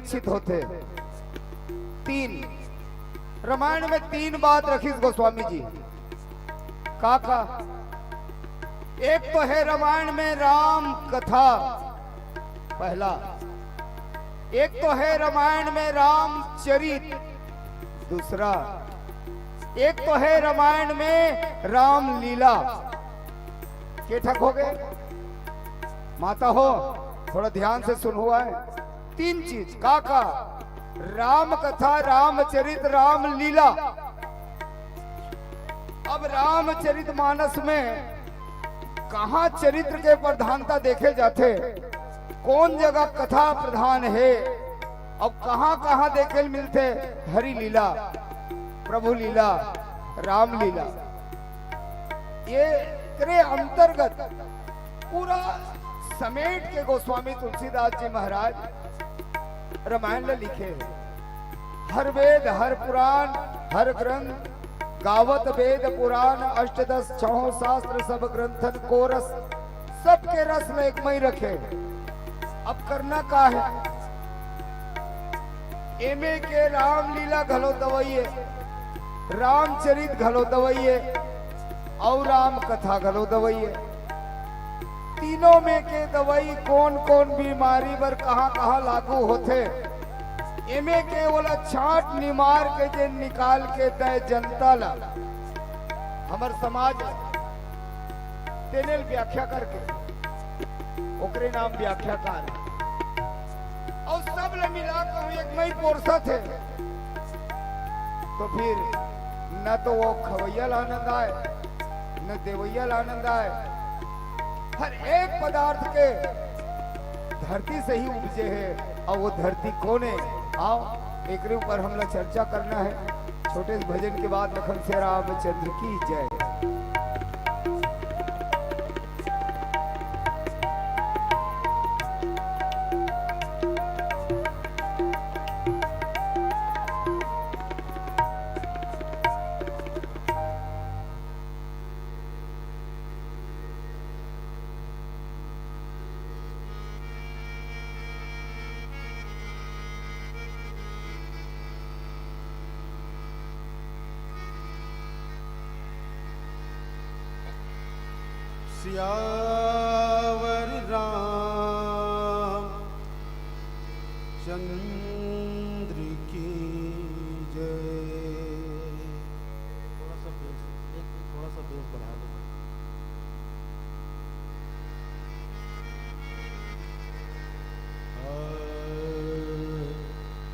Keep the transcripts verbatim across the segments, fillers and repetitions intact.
रक्षित होथे। तीन, रामायण में तीन बात रखिस गोस्वामी जी। का का? एक तो है रामायण में राम कथा, पहला। एक तो है रामायण में रामचरित, दूसरा। एक तो है रामायण में रामलीला। के ठक हो गए? माता हो, थोड़ा ध्यान से सुनहू आय। तीन चीज, का का? राम कथा, रामचरित, रामलीला। अब रामचरित मानस में कहाँ चरित्र के प्रधानता देखे जाथे, कौन जगह कथा प्रधान हे, अउ कहाँ-कहाँ देखे ल मिलथे हरि लीला, प्रभु लीला, राम लीला। ये करे अंतर्गत पूरा समेट के गोस्वामी तुलसीदास जी महाराज रामायण ल लिखे हे। हर वेद, हर पुराण, हर ग्रंथ, गावत वेद पुराण अष्टदश छहों शास्त्र सब ग्रंथन को रस, सबके रस ल एक मई रखे। अब करना का हे? एमे के रामलीला घलो दवइए, रामचरित घलो दवइए, अउ राम कथा घलो दवइए। तीनों में के दवई कोन-कोन बीमारी बर कहाँ-कहाँ लागू होथे, एमे के ओला छांट निमार के जे निकाल के दय जनता ला, हमर समाज तेने ल व्याख्या करके, ओकरे नाम व्याख्याकार। अउ सब ल मिला कहूँ एक मई पोरसत हे, तो फिर न तो वो खवैया ल आनंद आय, न देवैया ल आनंद आय। हर एक पदार्थ के धरती से ही उपजे हे, अउ वो धरती कोन हे? आओ, एकरे ऊपर हमला चर्चा करना हे। छोटे से भजन के बाद लखन सिया रामचंद्र की जय। सियावर रामचंद्र की जय। थोड़ा सा बेस, एक, थोड़ा सा बेस बढ़ा दो।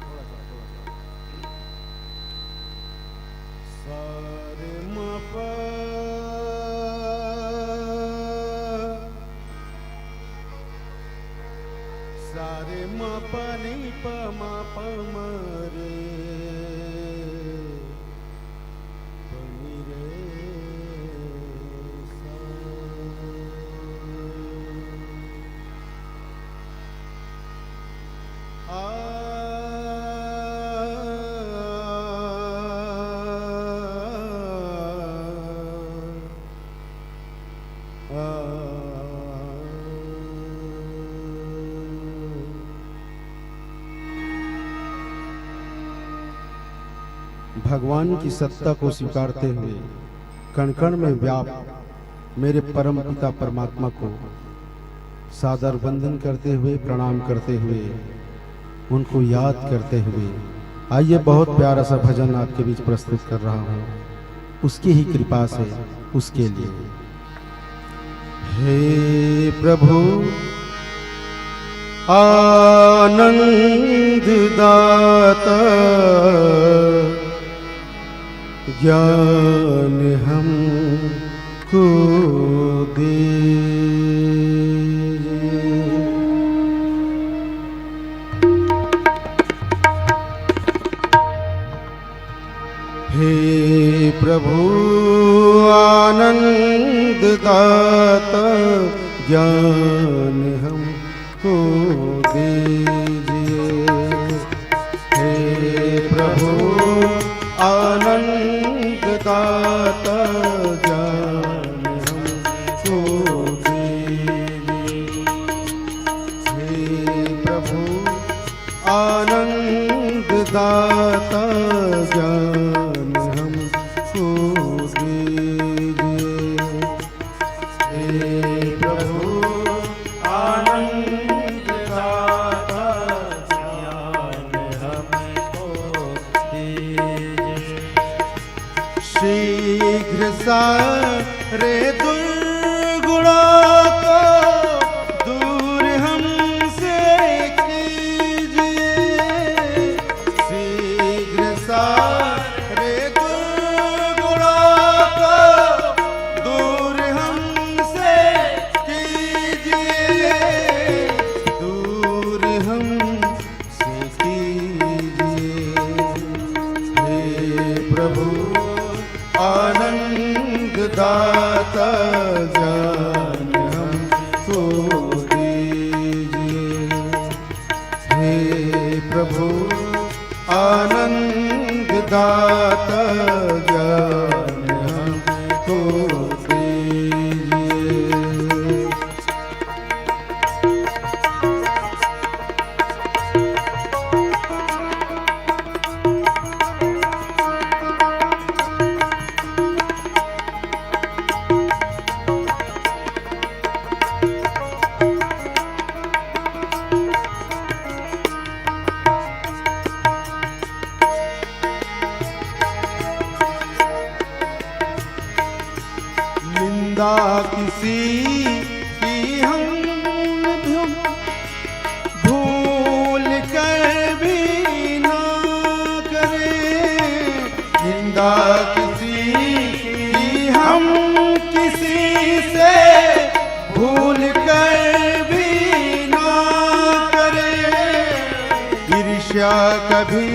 थोड़ा सा, थोड़ा सा। सा रे म प, सा रे म प नी प म प म रे। भगवान की सत्ता को स्वीकारते हुए कण-कण में व्याप्त मेरे परम पिता परमात्मा को सादर वंदन करते हुए, प्रणाम करते हुए, उनको याद करते हुए, आइए, बहुत प्यारा सा भजन आपके बीच प्रस्तुत कर रहा हूँ, उसकी ही कृपा से, उसके लिए। हे प्रभु आनंद दाता, ज्ञान हमको दीजिए। हे प्रभु आनंद दाता, ज्ञान हमको दीजिए। हे प्रभु आनंद दाता, ज्ञान हमको दीजिए। हे प्रभु आनंद आनंद दाता ज्ञान हमको दीजिए। हे प्रभु आनंद दाता ज्ञान हमको दीजिए। शीघ्र सारे दुर्गुणों को दूर हमसे कीजिए। शीघ्र सारे दुर्गुणों को दूर हमसे कीजिए, दूर हम से कीजिए। हे प्रभु आनंद दाता ज्ञान हमको दीजिए। हे प्रभु आनंद दाता ज्ञान हमको दीजिए। निंदा किसी की हम भूल कर भी ना करें। निंदा किसी की हम किसी से भूल कर भी ना करें। ईर्ष्या कभी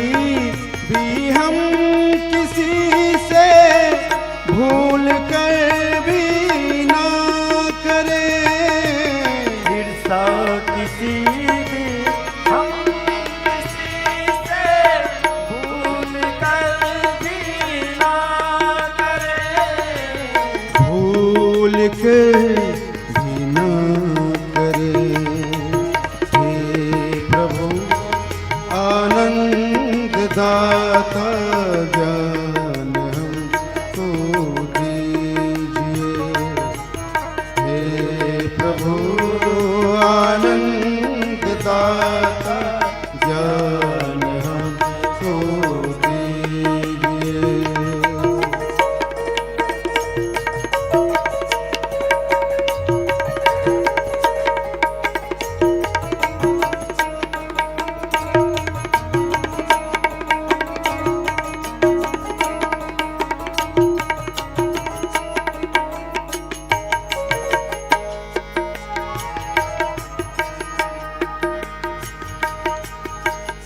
भी हम किसी से भूल कर भी ना करें। ईर्ष्या किसी भी हम किसी से भूल कर भी ना करें। भूल कर भी ना करें। हे प्रभु आनंद दाता ज्ञान हमको दीजिए। हे प्रभु आनंद दाता ज्ञान हमको दीजिए।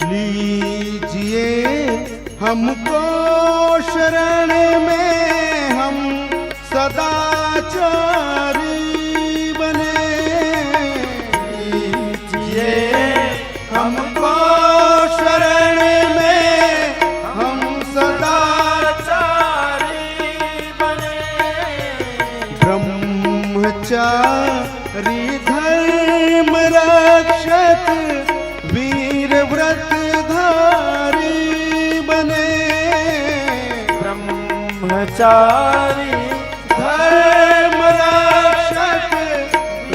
लीजिए हमको शरण में, हम सदाचारी बने। लीजिए हमको शरण में, हम सदाचारी बने। ब्रह्मचारी धर्म रक्षक वीर व्रत धारी बने। ब्रह्मचारी धर्म रक्षक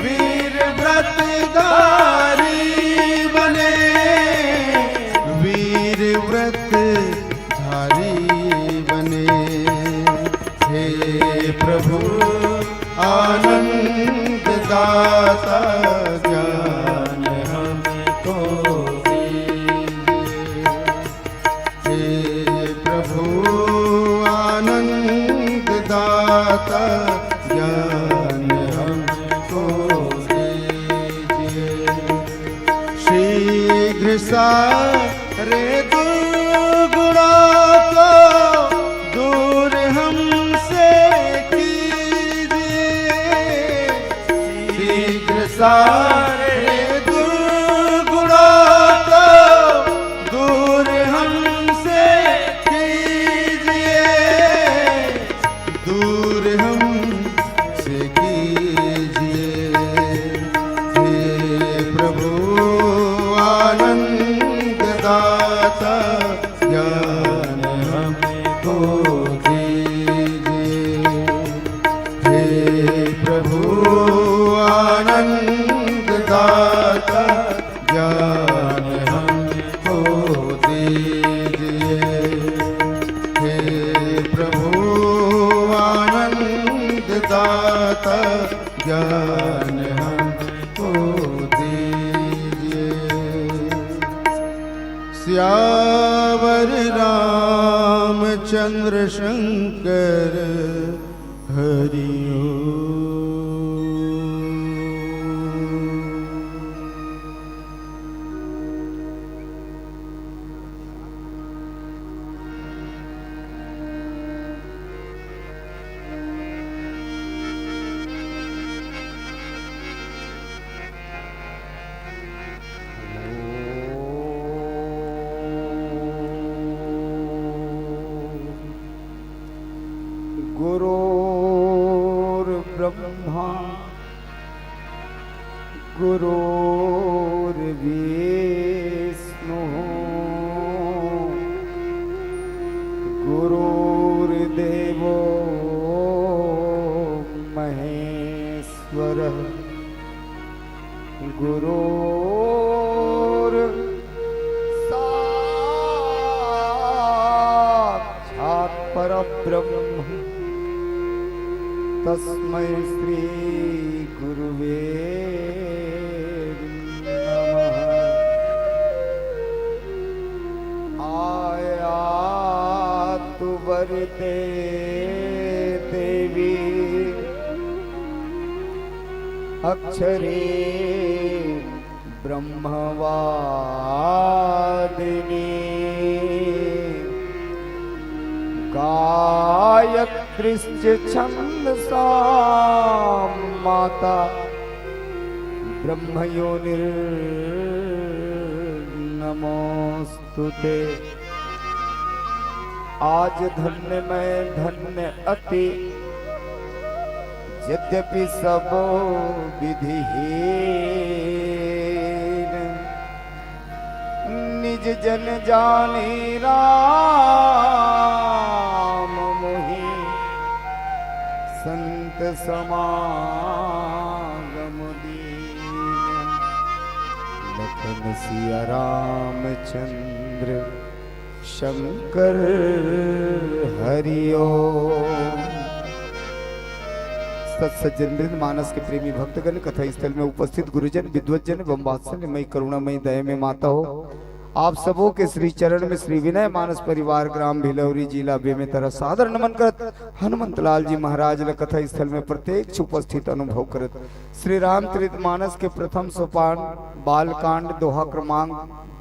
वीर व्रत धारी बने। वीर व्रत धारी बने। हे प्रभु आनंद दाता ज्ञान हमको दीजिए। हे प्रभु आनंद दाता ज्ञान हमको दीजिए। शीघ्र सारे दुर्गुणों को दूर हमसे कीजिए। शीघ्र सारे दुर्गुणों को दूर हमसे कीजिए, दूर हमसे कीजिए। हे प्रभु आनंद दाता ज्ञान हमको दीजिए। हे प्रभु आनंद दाता, ज्ञान हमको दीजिए। हे प्रभु आनंद दाता, ज्ञान हमको दीजिए। सियावर रामचंद्र शंकर हरि ओम। गुरुर्ब्रह्मा गुरुर्विष्णुः गुरुर्देवो महेश्वरः। गुरुर्साक्षात् परब्रह्म तस्मै श्री गुरुवे नमः। आयातु वरदे देवी अक्षरे ब्रह्मवादिनी गायत्रीश्च छन्दसा माता ब्रह्मयोनिर्नमोऽस्तु ते। आज धन्य मैं धन्य अति, यद्यपि सब विधिहीन। निज जन जाने राम मोहि, संत समागम दीन। लखन सिया रामचंद्र शंकर हरि ओम। सत सज्जन वृंद, मानस के प्रेमी भक्तगण, कथा स्थल में उपस्थित गुरुजन, विद्वत जन एवं वात्सल्यमयी करुणामयी दयामयी माता हो, आप सबों के श्री चरण में श्री विनय मानस परिवार, ग्राम भिलौरी, जिला बेमेतरा, सादर नमन करत, हनुमंत लाल जी महाराज ल कथा स्थल में प्रत्यक्ष उपस्थित अनुभव करत, श्री रामचरित मानस के प्रथम सोपान बालकांड दोहा क्रमांक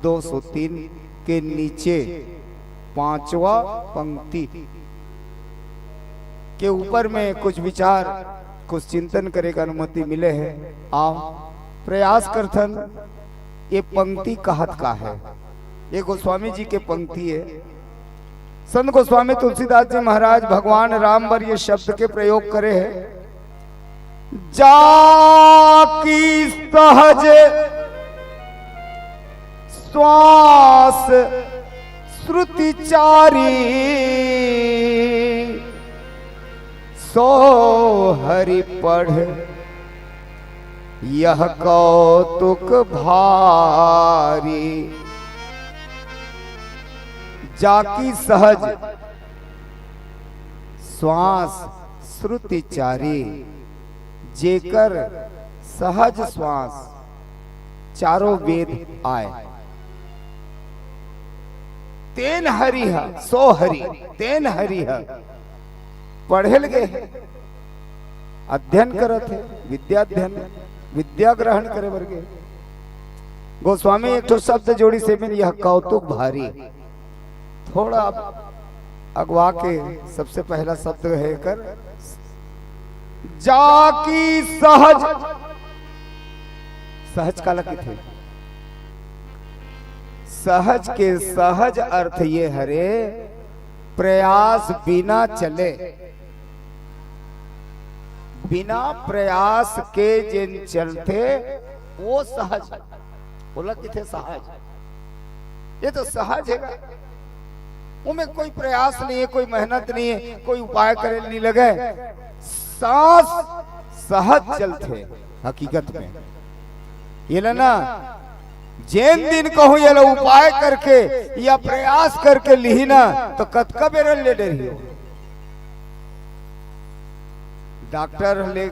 दो सौ तीन के नीचे पांचवा पंक्ति के ऊपर में कुछ विचार, कुछ चिंतन करे के अनुमति मिले हे। आओ, प्रयास करथन, ये पंक्ति कहत का हे। ये गोस्वामी जी के पंक्ति हे। संत गोस्वामी तुलसीदास जी महाराज भगवान राम बर ये शब्द के प्रयोग करे हे, जाकी सहज श्वास श्रुति चारी, सो हरि पढ़ यह कौतुक भारी। जाकी सहज श्वास श्रुति चारी, जेकर सहज श्वास चारों वेद आय। तेन हरि ह, सो हरि, तेन हरि ह पढ़े ल गे हे, अध्ययन करत हे, विद्या अध्ययन, विद्या ग्रहण करे बर गे। गोस्वामी एक ठो शब्द जोड़िस हे, यह कौतुक भारी। थोड़ा अगवा के सबसे पहला शब्द हे एकर, जाकी सहज। सहज काला कथे? सहज के सहज अर्थ ये हरे, प्रयास बिना चले, बिना प्रयास के जेन चलथे, वो सहज, ओला कथे सहज। ये तो सहज हे, ओमे कोई प्रयास नहीं हे, कोई मेहनत नहीं हे, कोई उपाय करे नहीं लगे, सांस सहज चलथे। हकीकत में ये ला ना, जेन दिन कहूं ये ला उपाय करके या प्रयास करके लिही ना, तो कतका बेर ले डरही। डॉक्टर ले,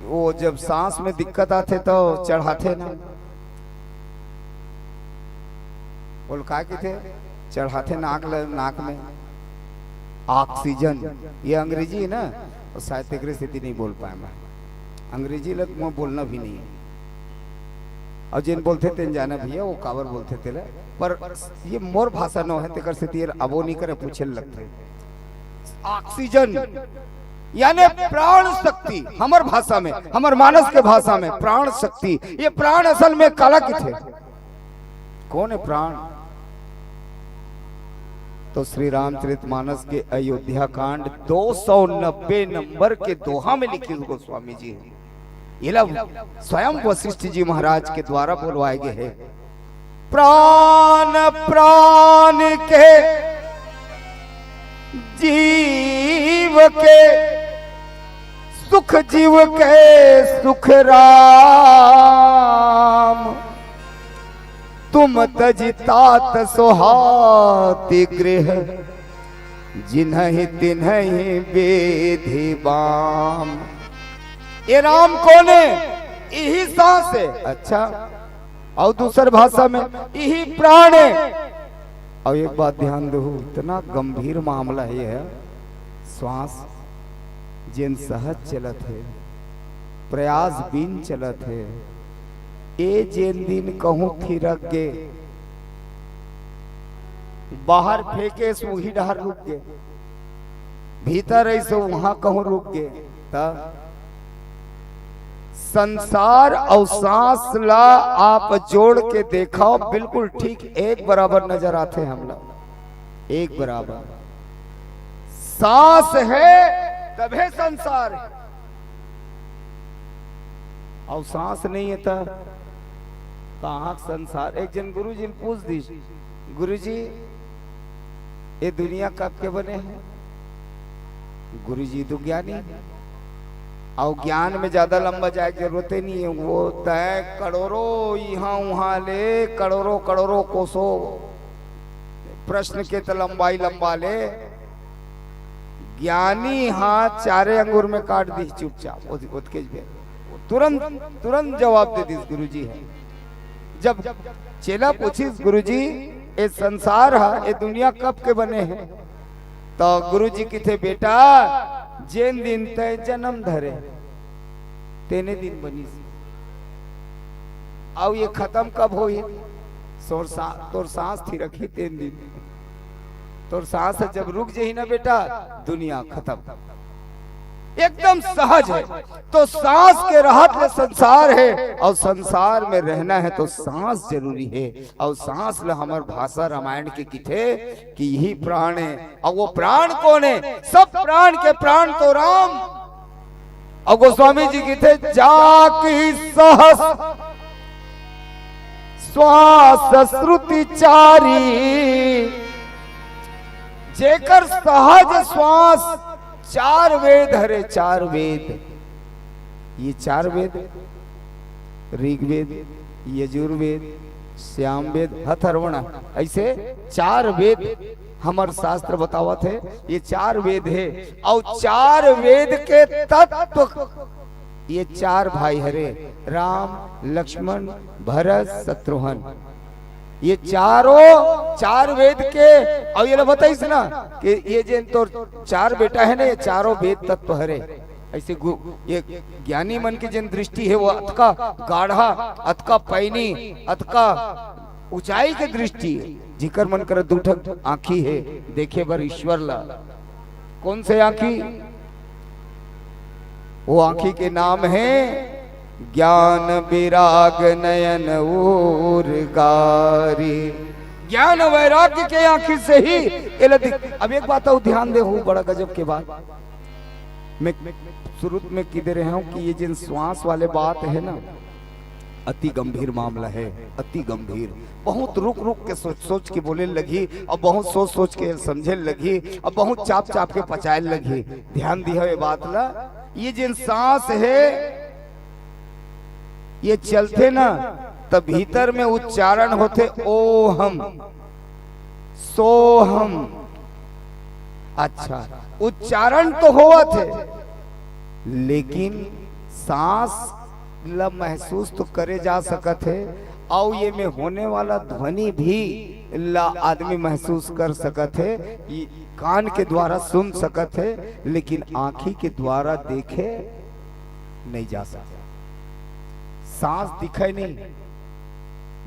वो जब सांस में दिक्कत आथे तो चढ़ाथे ना, बोल का कथे, चढ़ाथे नाक ल-, नाक में ऑक्सीजन। ये अंग्रेजी हे ना, तो शायद तेकरे सेती नहीं बोल पाए मैं। अंग्रेजी लग मैं बोलना भी नहीं हे। अउ जेन बोलथे तेन जाना भैया, वो काबर बोलथे तेला। पर ये मोर भाषा नो हे, तेकर सेती ये अबो नहीं करे, पूछे ल लगथे। ऑक्सीजन यानी प्राण शक्ति, हमर भाषा में, हमर मानस के भाषा में प्राण शक्ति। ये प्राण असल में काला कथे? कोन हे प्राण? तो श्री रामचरित मानस के अयोध्या कांड दो सौ नब्बे नंबर के दोहा में लिखिस गोस्वामी जी हे। ये ला स्वयं वशिष्ठ जी महाराज के द्वारा बोलवाए गए हे। प्राण प्राण के जीव के सुख जीव के सुख राम, तुम तजि तात सोहाति गृह, जिन्हहि तिन्हहि बेधि बाम। ये राम कोन हे? इही सांस हे। अच्छा, अउ दूसर भाषा में इही प्राण हे। अउ एक बात ध्यान देहू, इतना गंभीर मामला हे ये श्वास, जेन सहज चलत हे, प्रयास बिन चलत हे, ए जेन दिन कहूं थिरक गे, बाहर फेंके से उही डहर रुक गे, भीतर अइसे उहां कहूं रुक गे, त संसार अउ सांस ला आप जोड़ के देखव, बिल्कुल ठीक एक बराबर नजर आथे हमला, एक बराबर। सांस हे तभे संसार हे, अउ सांस नहीं हे त कहां के संसार? एक जन गुरुजी ल पूछ दिस, "गुरुजी, ये दुनिया कब के बने हे?" गुरुजी तो ज्ञानी हे, अउ ज्ञान में ज्यादा लंबा जाए के जरूरत ही नहीं हे। वो तय करोड़ों इहां उहां ले, करोड़ों करोड़ों कोसों प्रश्न के त लंबाई लंबा ले, ज्ञानी हा चारे अंगुर में काट दिस चुपचाप, ओत-, ओतकेच बेर। तुरंत, तुरंत जवाब दे दिस गुरुजी हे। जब चेला पूछिस, "गुरुजी, ए संसार हा, ए दुनिया कब के बने हे?" त गुरुजी कथे, "बेटा, जेन दिन तय जन्म धरे, तेने दिन बनिस। अउ ये खतम कब होही? तोर सा-, तोर सांस थिरकही तेन दिन।" तोर सांस जब रुक जाही ना बेटा, दुनिया खतम। एकदम सहज हे। तो सांस के रहत ले संसार हे, अउ संसार में रहना हे तो सांस जरूरी हे। अउ सांस ल हमर भाषा रामायण के किथे कि यही प्राण हे। अउ वो प्राण कोन हे? सब प्राण के प्राण तो राम। अउ गोस्वामी जी किथे, "जाकी सहस श्वास श्रुति चारी।" जेकर सहज श्वास, चार वेद हरे, चार वेद। ये चार वेद, ऋग्वेद, यजुर्वेद, सामवेद, अथर्वण, अइसे चार वेद हमर शास्त्र बतावत हे। ये चार वेद हे, अउ चार वेद के तत्व ये चार भाई हरे, राम, लक्ष्मण, भरत, शत्रुघ्न। ये चारों, चार वेद के, अउ ये ला बताइस ना कि ये जेन तोर चार बेटा हे ना, ये चारों वेद तत्व हरे। अइसे गु-, ये ज्ञानी मन के जेन दृष्टि हे, वो अतका गाढ़ा, अतका पैनी, अतका ऊंचाई के दृष्टि हे। जिकर मन कर दू ठक आंखी हे देखे बर ईश्वर ला, कोन से आंखी? वो आंखी के नाम हे ज्ञान विराग नयन उर गारी। ज्ञान वैराग्य के आंखी से ही एला दिख-, अब एक बात अउ ध्यान देहू, बड़ा गजब के बात। मैं शुरू में कहि दे रहेंव कि ये जेन श्वास वाले बात हे ना, अति गंभीर मामला है, अति गंभीर। बहुत रुक रुक के सोच सोच के बोले लगही, अब बहुत सोच सोच के समझे लगही, अब बहुत चाप चाप के पचाए लगही। ध्यान दिहा ये बात ला, ये जेन सांस है, ये चलथे ना, त भीतर में उच्चारण होथे, ओहम, सोहम। अच्छा, उच्चारण तो होवत हे, लेकिन सांस ला महसूस तो करे जा सकत हे, अउ ये में होने वाला ध्वनि भी ला आदमी महसूस कर सकत हे, ये कान के द्वारा सुन सकत हे, लेकिन आंखी के द्वारा देखे नहीं जा सकत। सांस दिखे नहीं।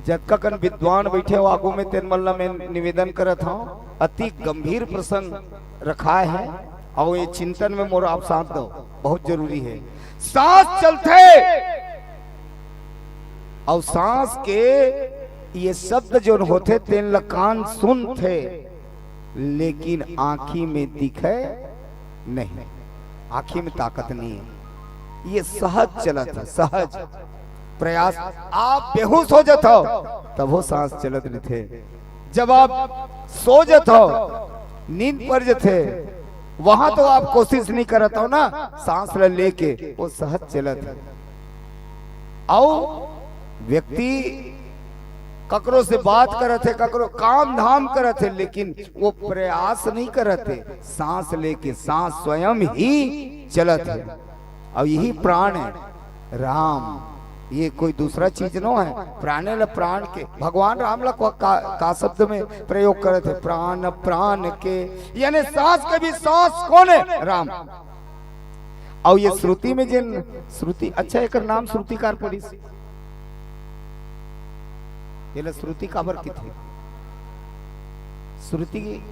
जतका कन विद्वान बैठे हो आगू में, तेन मन ला मैं निवेदन करत हूँ, अति गंभीर प्रसंग रखाए है, अउ ये चिंतन में मोर आप साथ दो, बहुत जरूरी है। सांस चलथे, अउ सांस के ये शब्द जोन होथे, तेन ला कान सुनथे, लेकिन आंखी में दिखे नहीं, आंखी में ताकत नहीं है। ये सहज चलत है, सहज प्रयास। आप बेहोश हो जात हो, तभो सांस चलत रहिथे। जब आप सो जात हो, नींद पड़ जाथे, वहां तो आप कोशिश नहीं करत हो ना, सांस ला लेके, वो सहज चलत है। अउ व्यक्ति ककरो से बात करत हे, ककरो काम धाम करत हे, लेकिन वो प्रयास नहीं करत हे सांस लेके, सांस स्वयं ही चलत हे। अउ यही प्राण है, राम। ये कोई दूसरा चीज नो है। प्राणे ल प्राण के, भगवान राम ला को-, का, का शब्द में प्रयोग करत हे? प्राण, प्राण के, यानी सांस के भी सांस कोन है? राम। अउ ये श्रुति में जेन श्रुति, अच्छा, एकर नाम श्रुतिकार पड़िस। एला श्रुति काबर किथे? श्रुति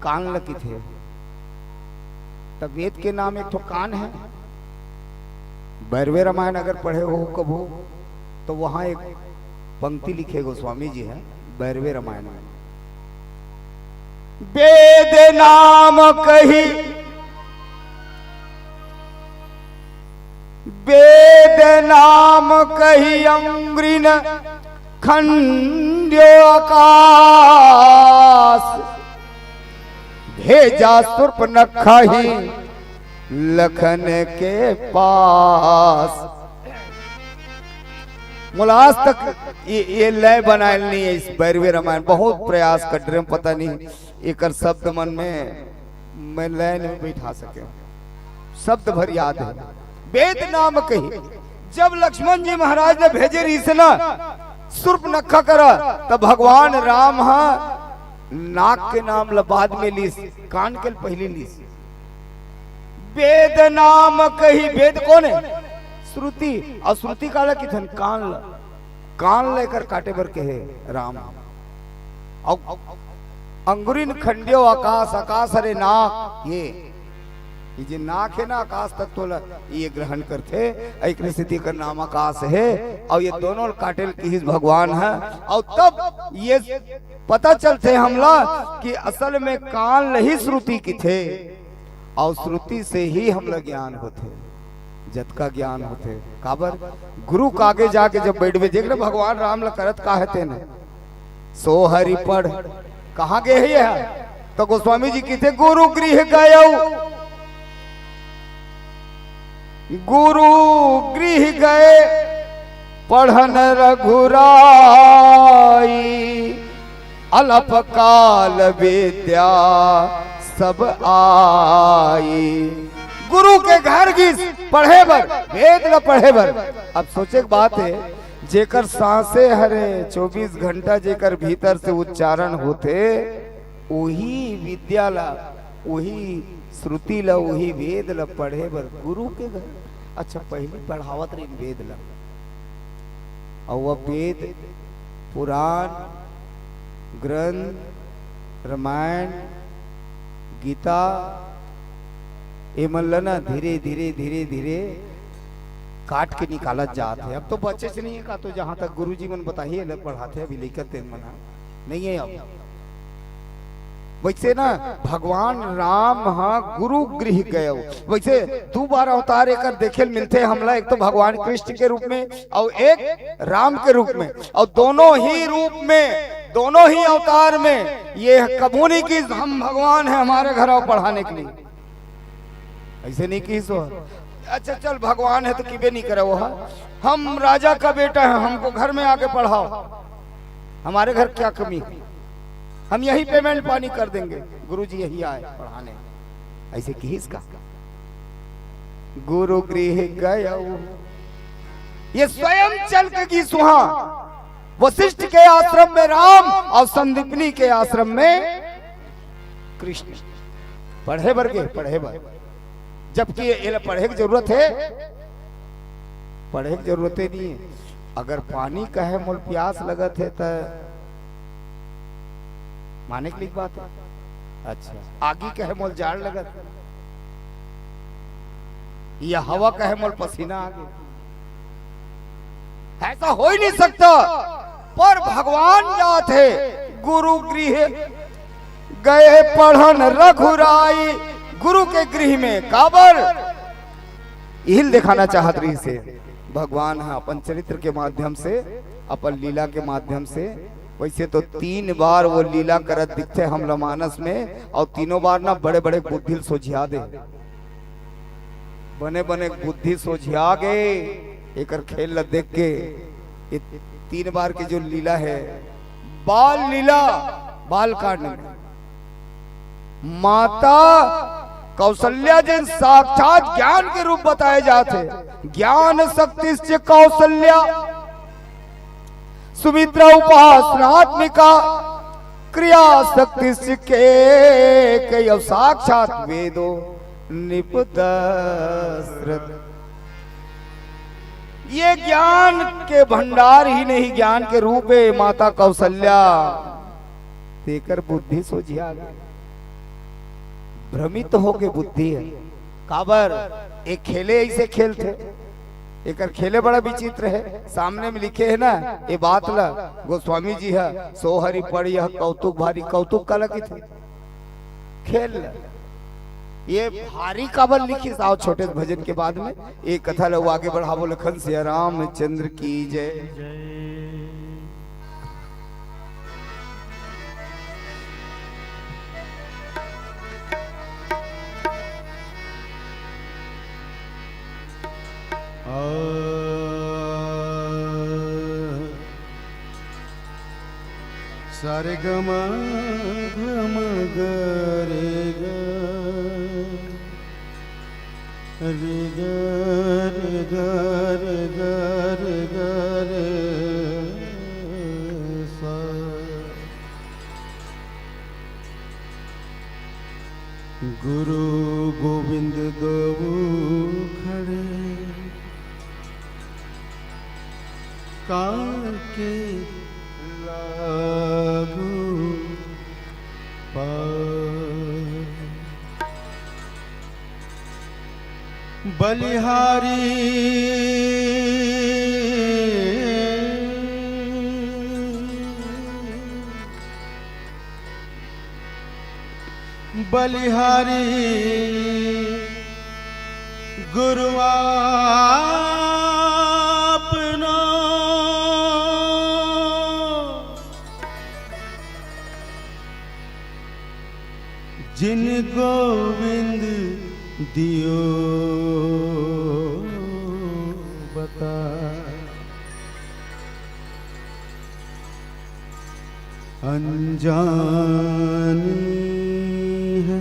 कान ल किथे। त वेद के नाम एक ठो कान है। भैरवे रामायण अगर पढ़े हो कभू, तो वहां एक पंक्ति लिखे गोस्वामी जी हैं भैरवे रामायण में। वेद नाम कही, वेद नाम कही अंग्रिन खंड्यो आकाश, भेजा सूर्पनखा ही लखन के पास। मोला आज तक ये, ये लय बनायल नहीं है इस भैरवे रामायण। बहुत प्रयास कर रहे हैं, पता नहीं एकर शब्द मन में मैं लय नहीं बैठा सके। शब्द भर याद है। वेद नाम कही, जब लक्ष्मण जी महाराज ने भेजे रहिस ना सूर्पनखा करा, तब भगवान राम हा नाक के नाम ल बाद में लीस, कान के ल पहली लीस। वेद नाम कही, वेद कोन है? श्रुति। अउ श्रुति काला किथन? कान ल। कान ल एकर काटे बर कहे राम। अउ अंगुरिन खंड्यो आकाश, आकाश हरे नाक, ये, ये जे नाक है ना, आकाश तत्व ल ये ग्रहण करथे, एकरे सेती एकर नाम आकाश है। अउ ये दोनों ल काटे ल किहिस भगवान है। अउ तब ये पता चलथे हमला कि असल में कान ल ही श्रुति किथे, अउ श्रुति से ही हमला ज्ञान होथे, जतका ज्ञान होथे। काबर? गुरु के आगे जाके जब बैठबे, देख ना भगवान राम ल करत का है तेन, सो हरि पढ़, कहाँ गे हे यह? तो गोस्वामी जी किथे, गुरु गृह गयौ, गुरु गृह गए पढ़न रघुराई, अलप काल विद्या सब आई। गुरु के घर गिस पढ़े बर, वेद ल पढ़े बर। अब सोचे के बात है, जेकर सांसे हरे चौबीस घंटा जेकर भीतर से उच्चारण होथे, उही विद्या ला, उही श्रुति ला, उही वेद ला पढ़े बर गुरु के घर। अच्छा, पहली पढ़ावत रहिन वेद ला, अउ अब वेद, पुराण, ग्रंथ, रामायण, गीता, एमन ल ना धीरे धीरे धीरे धीरे काट के निकालत जात हे। अब तो बचेच नहीं है का, तो जहाँ तक गुरुजी मन बताही, अलग पढ़ाथे, अभी लेकर तेन मन ह नहीं है अब। वैसे ना, भगवान राम ह गुरु गृह गयो। वैसे दू बार अवतार एकर देखे ल मिलथे हमला, एक तो भगवान कृष्ण के रूप में और एक राम के रूप में। और दोनों ही रूप में, दोनों ही अवतार में ये कभू नहीं कि हम भगवान हैं, हमारे घर आओ पढ़ाने के लिए। ऐसे नहीं की सो। अच्छा चल, भगवान है तो किबे नहीं करे वो है। हम राजा का बेटा है, हमको घर में आके पढ़ाओ, हमारे घर क्या कमी है, हम यही पेमेंट पानी कर देंगे, गुरुजी यही आए पढ़ाने। ऐसे किहिस का? गुरु गृह गयो। ये स्वयं चल के गिस उहाँ। वशिष्ठ के आश्रम में राम और संदीपनी के आश्रम में कृष्ण। पढ़े बर गे, पढ़े बर। जबकि एला पढ़े के जरूरत है, पढ़े के जरूरत ही नहीं है। अगर पानी कहे मोल प्यास लगत है त माने के लिए बात है। अच्छा, आगी कहे मोल जाड़ लगत है, या हवा कहे मोल पसीना आ गया, ऐसा हो ही नहीं सकता। पर भगवान जात हे गुरु गृह गए पढ़न रघुराई, गुरु के गृह में। काबर? इहिल दिखाना चाहत रहिस हे भगवान ह अपन चरित्र के माध्यम से, अपन लीला के माध्यम से। वैसे तो तीन बार वो लीला करत दिखथे हमला मानस में, और तीनों बार ना बड़े बड़े बुद्धि ल सोझिया दे, बने बने बुद्धि सोझिया गे एकर खेल ल देख के। ये तीन बार के जो लीला है, बाल लीला, बाल कांड में माता कौशल्या जिन साक्षात ज्ञान के रूप बताए जात हे। ज्ञान शक्तिश्च कौशल्या सुमित्रा उपासनात्मिका, क्रिया शक्तिश्च के, के अउ साक्षात वेदो निप दशरथ। ये ज्ञान के भंडार ही नहीं, ज्ञान के रूप है माता कौशल्या। तेकर बुद्धि सोझिया गे, भ्रमित होके बुद्धि है। काबर? एक खेले ऐसे खेलथे, एकर खेले बड़ा विचित्र है। सामने में लिखे है ना ये बात ला, गोस्वामी जी है, "सो हरि पढ़ यह कौतुक भारी।" कौतुक काला किथे? खेल ला। ये भारी काबर लिखिस? आओ छोटे भजन के बाद में ये कथा ला आगे बढ़ाबो। लखन सिया रामचंद्र की जय। आ, सारे गमा घम गरे गा। रे गा, रे गा, रे गा, रे गा, रे सा। गुरु गोविंद दो खड़े, काके लागू पाए। बलिहारी बलिहारी गुरु आपनो, जिन गोविंद दियो बता। अनजानी है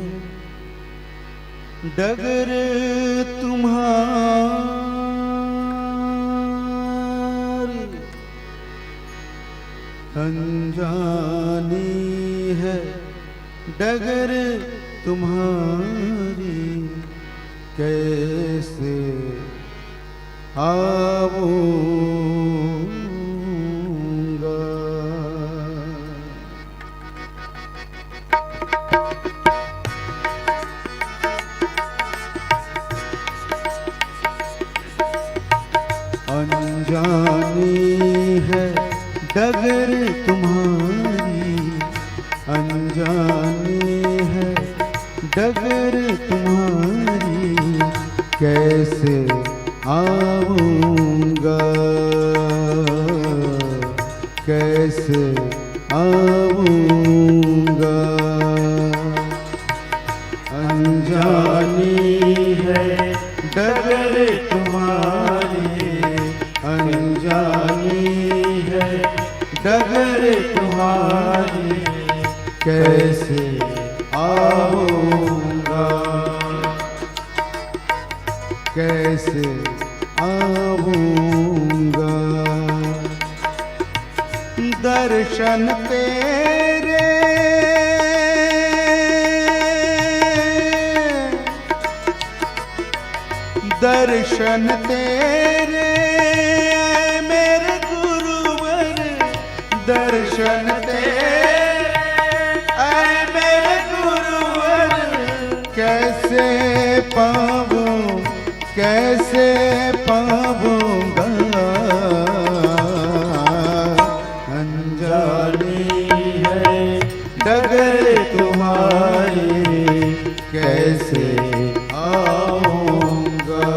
डगर तुम्हारी, अनजानी है डगर तुम्हारी, कैसे आऊंगा। अनजानी है डगर तुम्हारी, अनजानी डगर तुम्हारी कैसे आऊंगा, कैसे आऊंगा। अनजानी है डगर तुम्हारी, अनजानी है डगर तुम्हारी, कैसे आऊंगा, कैसे आऊंगा। दर्शन तेरे, दर्शन तेरे, ऐ मेरे गुरुवर, दर्शन तेरे, ऐ मेरे गुरुवर, कैसे पाऊं, कैसे पाऊंगा। अनजानी है डगर तुम्हारी, कैसे आऊंगा।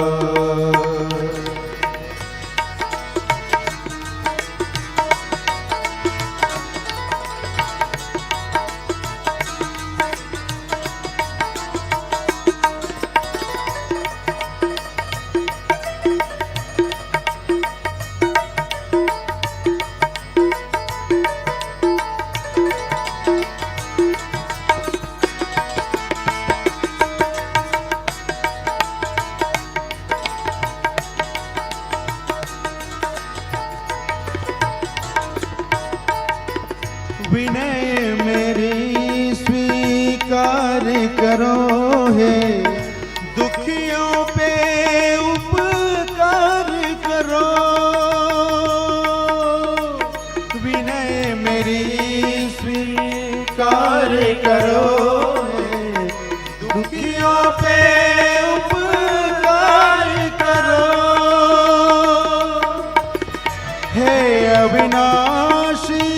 विनय मेरी स्वीकार करो हे, दुखियों पे उपकार करो। विनय मेरी स्वीकार करो हे, दुखियों पे उपकार करो। हे अविनाशी,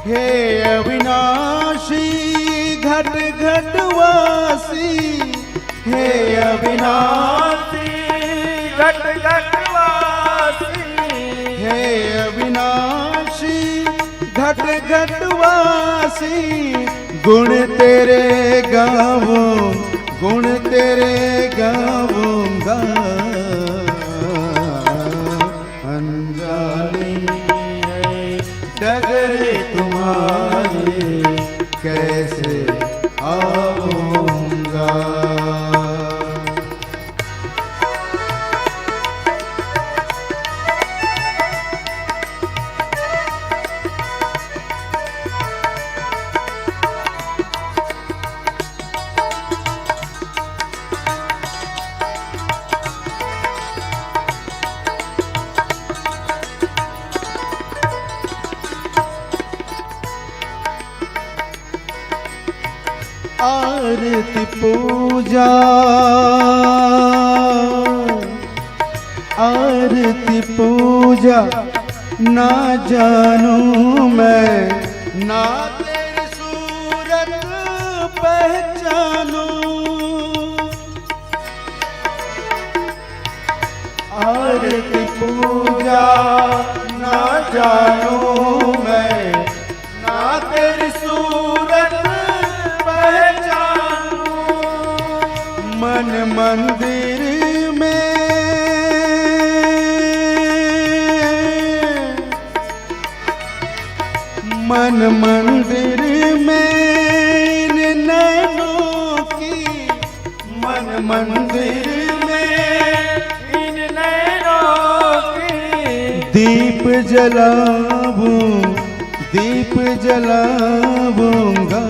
हे अविनाशी घट घट वासी, हे अविनाशी घट घट वासी, हे अविनाशी घट घट वासी, गुण तेरे गाऊं, गुण तेरे गाऊंगा। अनजानी है डगर तुम्हारी, कैसे आऊंगा। आरती पूजा, आरती पूजा ना जानूं मैं, ना तेरी सूरत पहचानूं। आरती पूजा ना जानूं मैं, ना तेरी सूरत पहचानूं। मन मंदिर में, मन मंदिर में इन नैनों की, मन मंदिर में इन नैनों की दीप जलाऊं, दीप जलाऊंगा।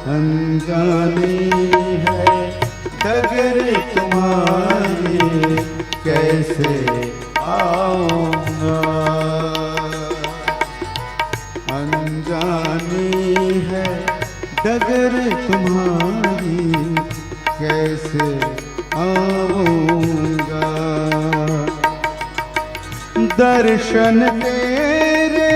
अनजानी है डगर तुम्हारी, कैसे आऊंगा। अनजानी है डगर तुम्हारी, कैसे आऊंगा। दर्शन तेरे,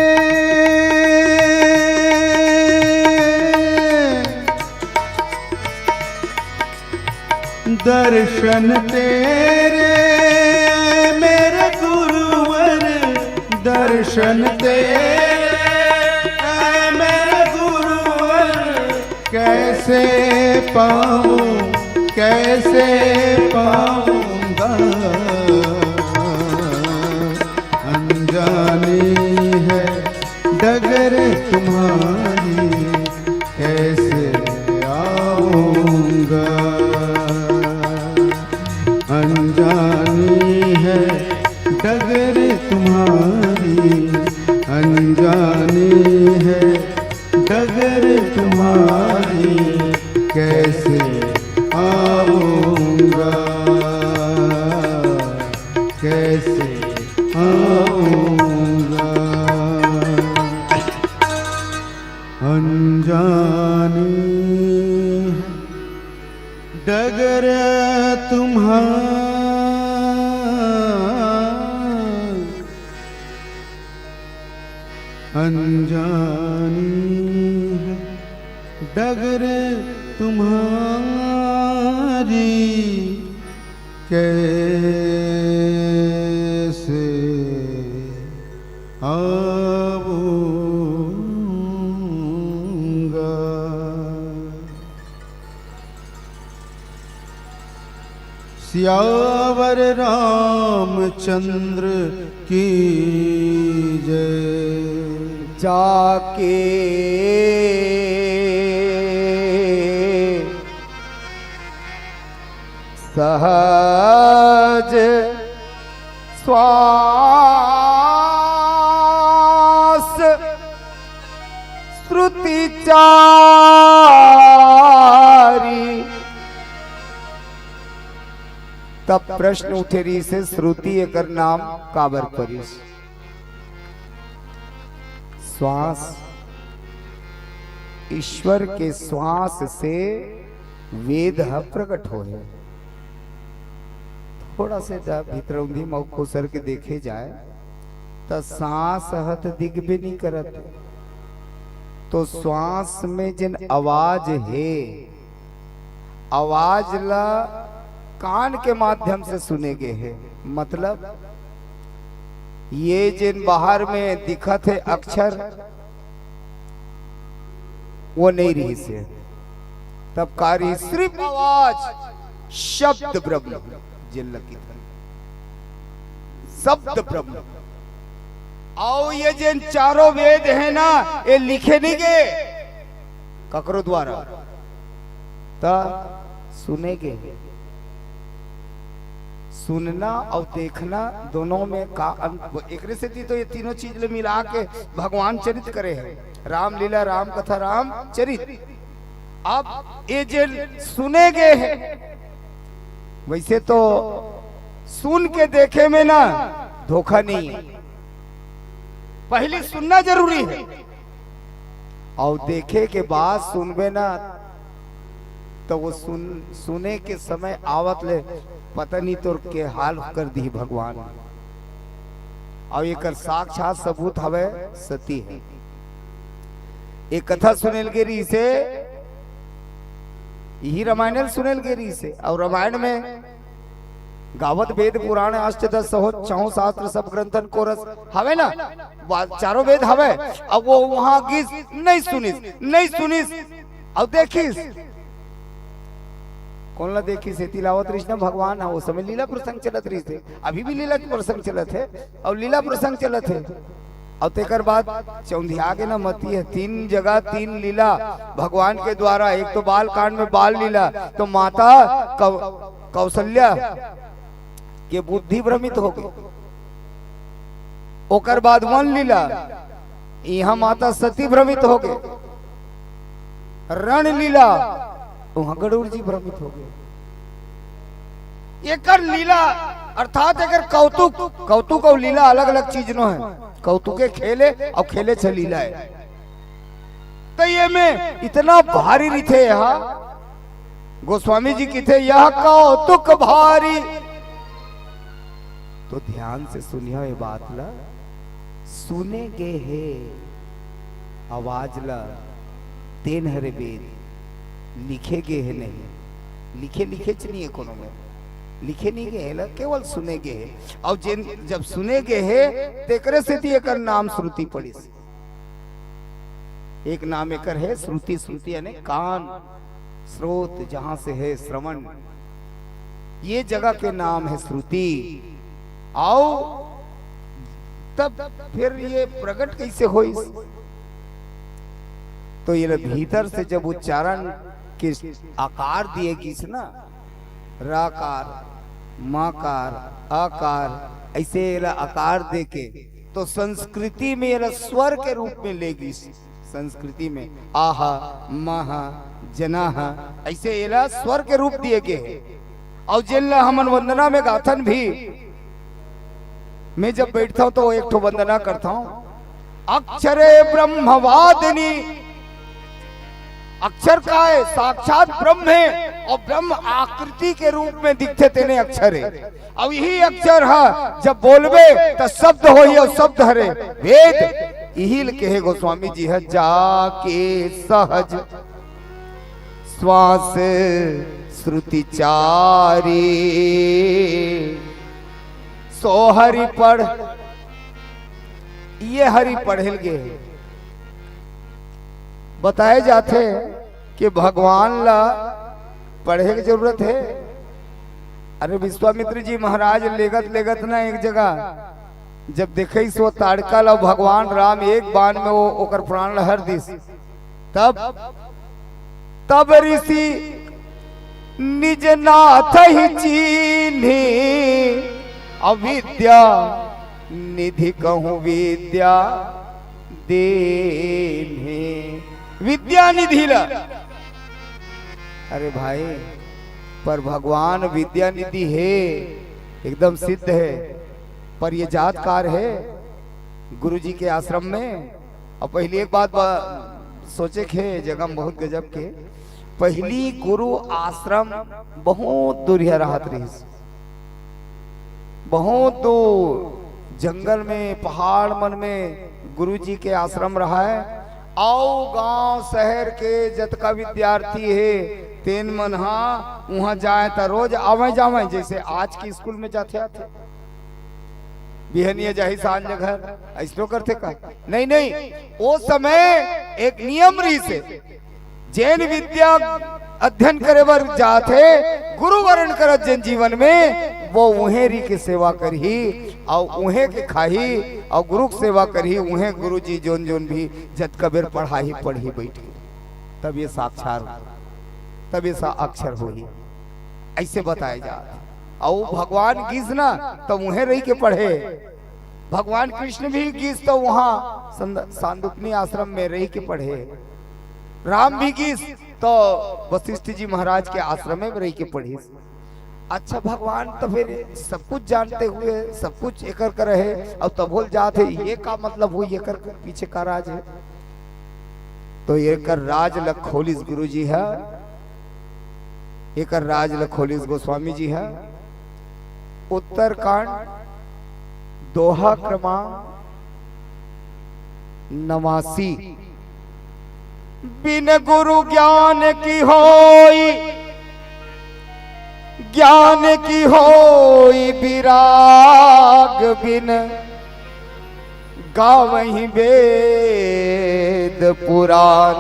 दर्शन तेरे, ऐ मेरे गुरुवर, दर्शन तेरे, ऐ मेरे गुरुवर, कैसे पाऊं, कैसे पाऊंगा? अनजानी है डगर तुम्हारी, कैसे आऊंगा? अनजानी है डगर तुम्हारी, अनजानी है डगर तुम्हारी, कैसे आऊंगा, कैसे आऊंगा? अनजानी डगर तुम्हारी, अनजानी है डगर तुम्हारी, कैसे आऊंगा? सियावर रामचंद्र की जय। जाके सहज श्वास श्रुति चारी। तब प्रश्न उठे रहिसे, श्रुति एकर नाम काबर परिस? श्वास, ईश्वर के श्वास से वेद ह प्रकट होए हे। थोड़ा से जब भीतरौंधी म खुसर के देखे जाए, त सांस ह त दिखबे नइ करत। तो श्वास में जेन आवाज हे, आवाज ला कान के माध्यम से सुने गे हे। मतलब, ये जेन बाहर में दिखत हे अक्षर, वो नइ रहिसे। तब का रहिस? सिर्फ आवाज, शब्द ब्रह्म, जेन ल किथे शब्द ब्रह्म। अउ ये जेन चारों वेद हे ना, ये लिखे नइ गे ककरो द्वारा, त सुने गे। सुनना अउ देखना दोनों में का अंत? एकरे सेती तो ये तीनों चीज ल मिला के भगवान चरित करे हे, रामलीला, राम कथा, राम चरित। अब ये जेन सुने गे हे, वैसे तो सुन के देखे में ना धोखा नइ हे, पहिली सुनना जरूरी हे। अउ देखे के बाद सुनबे ना, त वो सुन, सुने के समय आवत ले पता नइ तोर के हाल कर दिही भगवान। अउ एकर साक्षात सबूत हवे, सती हे। एक कथा सुने ल गे रहिसे, इही रामायण ल सुने ल गे रहिसे। अउ रामायण में गावत वेद पुराण अष्टदश सहो चहुँ शास्त्र सब ग्रंथन कोरस हवे ना, वा-, चारों वेद हवे। अब वो वहां गिस, नइ सुनिस, नइ सुनिस, अउ देखिस। कोन ला देखिस? एती ल आवत रहिस ना भगवान ह, वो समय लीला प्रसंग चलत रहिस हे, अभी भी लीला के प्रसंग चलत हे, अउ लीला प्रसंग चलत हे। अउ तेकर बाद चौंधिया गे ना मती ह, तीन जगह तीन लीला भगवान के द्वारा। एक तो बाल कांड में बाल लीला, तो माता कौ-, कौशल्या के बुद्धि भ्रमित हो गे। ओकर बाद वन लीला, इहां माता सती भ्रमित हो गे। रण लीला, उहां गरुड़ जी भ्रमित हो गे। एकर लीला अर्थात एकर कौतुक, कौतुक अउ लीला अलग-अलग चीज नो हे। कौतुके खेले अउ खेले छे लीला हे। त ये में इतना भारी रिथे यह, गोस्वामी जी किथे, "यह कौतुक भारी।" तो ध्यान से सुनियो ये बात ला। सुने गे हे आवाज ला, तेन हरे वेद, लिखे गे हे नहीं। लिखे, लिखेच नहीं हे कोनो में, लिखे नहीं गे हे ला, केवल सुने गे हे। अउ जेन जब सुने गे हे, तेकरे सेती एकर नाम श्रुति पड़िस। एक नाम एकर हे श्रुति। श्रुति यानी कान, स्रोत, जहां से हे श्रवण, ये जगह के नाम हे श्रुति। अउ तब फिर ये प्रगट कैसे होइस? तो ये भीतर से जब उच्चारण के आकार दिए गिस ना, राकार, माकार, आकार, ऐसे एला आकार देके, तो संस्कृति में एला स्वर के रूप में ले गिस। संस्कृति में आहा, माहा, जनाहा, ऐसे एला स्वर के रूप दिए गे हे। अउ जेन ला हमन वंदना में गाथन भी, मैं जब बैठता हूं तो एक ठो वंदना करता हूं, अक्षरे ब्रह्मवादिनी। अक्षर का हे? साक्षात ब्रह्म हे, अउ ब्रह्म आकृति के रूप में दिखथे, तेने अक्षर हे। अउ यही अक्षर ह जब बोलबे त शब्द होही, अउ शब्द हरे वेद। यही ल कहे गोस्वामी जी ह, जाके सहज श्वास श्रुति चारी, सो हरि पढ़। ये हरि पढ़े ल गे हे। बताए जाथे कि भगवान ला पढ़े के जरूरत हे। अरे विश्वामित्र जी महाराज लेगत लेगत ना एक जगह जब देखे सो ताड़का ला, भगवान राम एक बाण में वो ओकर प्राण ला हर दिस। तब, तब ऋषि निज नाथ ही चीन्ही, अविद्या निधि कहूं विद्या दीन्ही। विद्या निधि ला। अरे भाई, पर भगवान विद्या निधि हे, एकदम सिद्ध हे, पर ये जात कार हे गुरु जी के आश्रम में। अउ पहली एक बात बा-, सोचे के हे जगह में बहुत गजब के, पहली गुरु आश्रम बहुत दूरिहा रहत रहिस, बहुत दूर जंगल में, पहाड़ मन में गुरु जी के आश्रम रहय। अउ गांव शहर के जतका विद्यार्थी हे, तेन मन हा उहां जाए त रोज आवे जावे, जैसे आज के स्कूल में जाथे आथे। बिहनिया जाही सांझ घर, ऐसनो करथे का? नहीं, नहीं, ओ समय एक नियम रहिस हे, जेन विद्या अध्ययन करे बर जाथे, गुरु वरण करत जेन जीवन में, वो उहें रहि के सेवा करही, अउ उहें के खाही, अउ गुरु के सेवा करही, उहें गुरु जी जोन जोन भी जतका बेर पढ़ाही, पढ़ही बैठ के, तब ये साक्षार, तब ये सा अक्षर होही, ऐसे बताए जात। अउ भगवान गिस ना, त उहें रहि के पढ़े। भगवान कृष्ण भी गिस त उहां संद-, सांदीपनी आश्रम में रहि के पढ़े। राम भी गिस त वशिष्ठ जी महाराज के आश्रम में रहि के पढ़िस। अच्छा भगवान त फिर सब कुछ जानते हुए सब कुछ एकर कर हे, अउ तभो ल जात हे, ये का मतलब होही, एकर पीछे का राज हे? तो एकर राज ल खोलिस गुरु जी ह, एकर राज ल खोलिस गोस्वामी जी ह। उत्तरकांड, दोहा क्रमांक नवासी। बिन गुरु ज्ञान की होई, ज्ञान की होई विराग बिन, गावहीं वेद पुराण,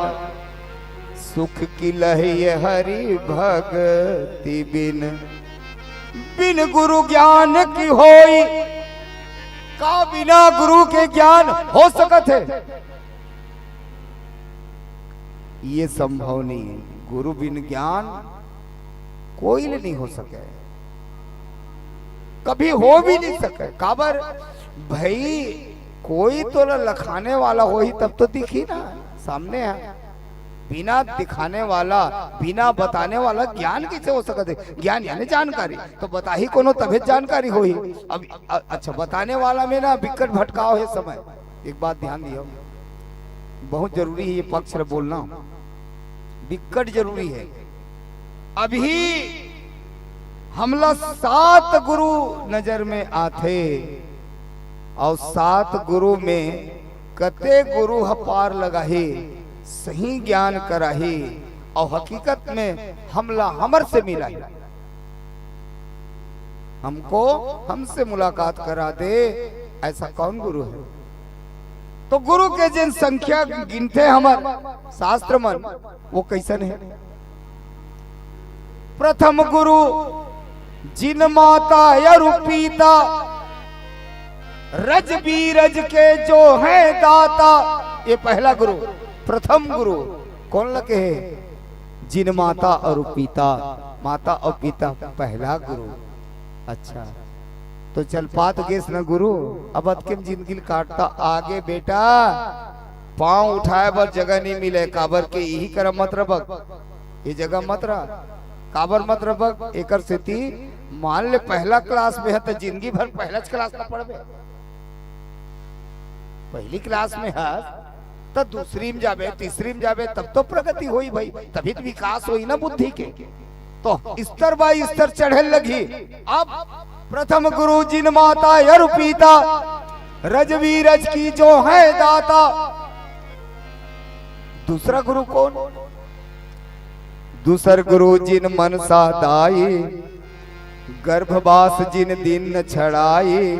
सुख की लही हरि भगति बिन। बिन गुरु ज्ञान की होई, का बिना गुरु के ज्ञान हो सकत हे? ये संभव नहीं हे। गुरु बिन ज्ञान कोई ले नहीं हो सके, कभी हो भी नहीं सके। काबर भाई, कोई तो ल-, लखाने वाला होही तब तो दिखही ना, सामने हे। बिना दिखाने वाला, बिना बताने वाला ज्ञान कैसे हो सकत हे? ज्ञान यानी जानकारी, तो बताही कोनो तभे जानकारी होही। अब अ-, अच्छा, बताने वाला में ना बिकट भटकाव हे समय। एक बात ध्यान दियो, बहुत जरूरी हे ये पक्ष ल बोलना, बिकट जरूरी हे। अभी हमला सात गुरु नजर में आथे, अउ सात गुरु में कते गुरु ह पार लगाही, सही ज्ञान कराही, अउ हकीकत में हमला हमर से मिलाही, हमको हमसे मुलाकात करा दे, ऐसा कौन गुरु है? तो गुरु के जिन संख्या गिनथे हमर शास्त्र मन, वो कैसन है? प्रथम गुरु जिन माता अरु पिता, रज बीरज के जो है दाता। ये पहला गुरु, प्रथम गुरु। कौन लगे है? जिन माता अरु पिता, माता अउ पिता पहला गुरु। अच्छा, तो चल पात गेस न गुरु, अब अतके म जिंदगी ल काटता। आगे बेटा, पांव उठाए बर जगह नहीं मिले, काबर के इही करा मत रबक, ये जगह मत रह। काबर मत रबक? एकर सेती मान ले पहला क्लास में ह त जिंदगी भर पहलाच क्लास में पढ़बे। पहली क्लास में ह त दूसरी में जाबे, तीसरी में जाबे, तब तो प्रगति होई भाई, तभी तो विकास होई ना बुद्धि के। तो स्तर बाय स्तर चढ़े लगी। अब प्रथम गुरु जिन माता अरु पिता, रज बीरज की जो है दाता। दूसरा गुरु कौन? दूसर गुरु जिन मनसा दाई, गर्भवास जिन दीन छड़ाई।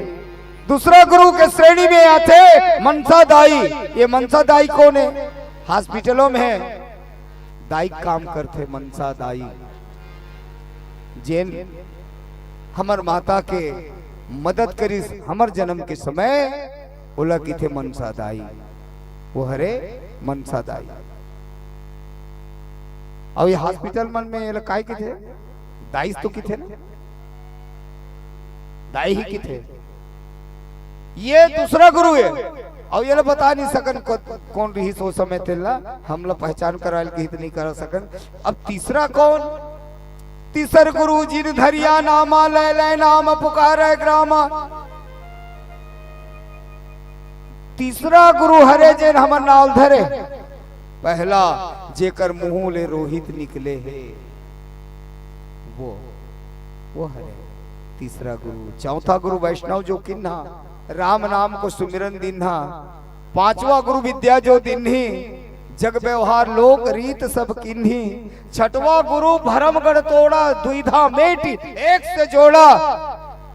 दूसरा गुरु के श्रेणी में आथे मनसा दाई। ये मनसा दाई कौन है? हॉस्पिटलों में है, दाई काम करथे मनसा दाई, जेन हमर माता के मदद करिस हमर जन्म के समय, ओला किथे मनसा दाई। वो हरे मनसा दाई। अउ ये हॉस्पिटल मन में एला काय किथे? दाईस तो किथे ना, दाई ही किथे। ये दूसरा गुरु है। अउ ये ला बता नहीं सकन को, कौन रहिस ओ समय तेला, हमला पहचान करायल कहित नहीं करा सकन। अब तीसरा कौन? तीसर गुरु जिन धरिया नामा, लय लय नाम पुकारे ग्रामा। तीसरा गुरु हरे जेन हमर नाव धरे। पहला जेकर मुंह ले रोहित निकले हे, वो, वो हरे तीसरा गुरु। चौथा गुरु वैष्णव जो किन्हा, राम नाम को सुमिरन दिन्हा। पांचवा गुरु विद्या जो दिन्ही, जग व्यवहार लोक रीत सब किन्ही। छठवा गुरु भरम गढ़ तोड़ा, दुविधा मेटी एक से जोड़ा।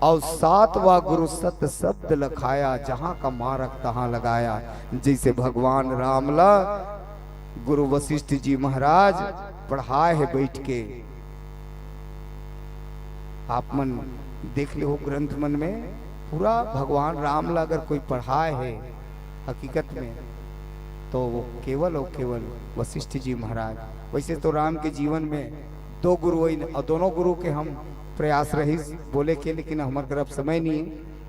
अउ सातवा गुरु सत शब्द लखाया, जहां का मारक तहां लगाया। जैसे भगवान राम ला गुरु वशिष्ठ जी महाराज पढ़ाए हे बैठ के। आप मन देख लेहो ग्रंथ मन में, पूरा भगवान राम ला अगर कोई पढ़ाए हे हकीकत में, तो वो केवल और केवल वशिष्ठ जी महाराज। वैसे तो राम के जीवन में दो गुरु होइन, और दोनों गुरु के हम प्रयास रहिस बोले के, लेकिन हमर तरफ समय नहीं है।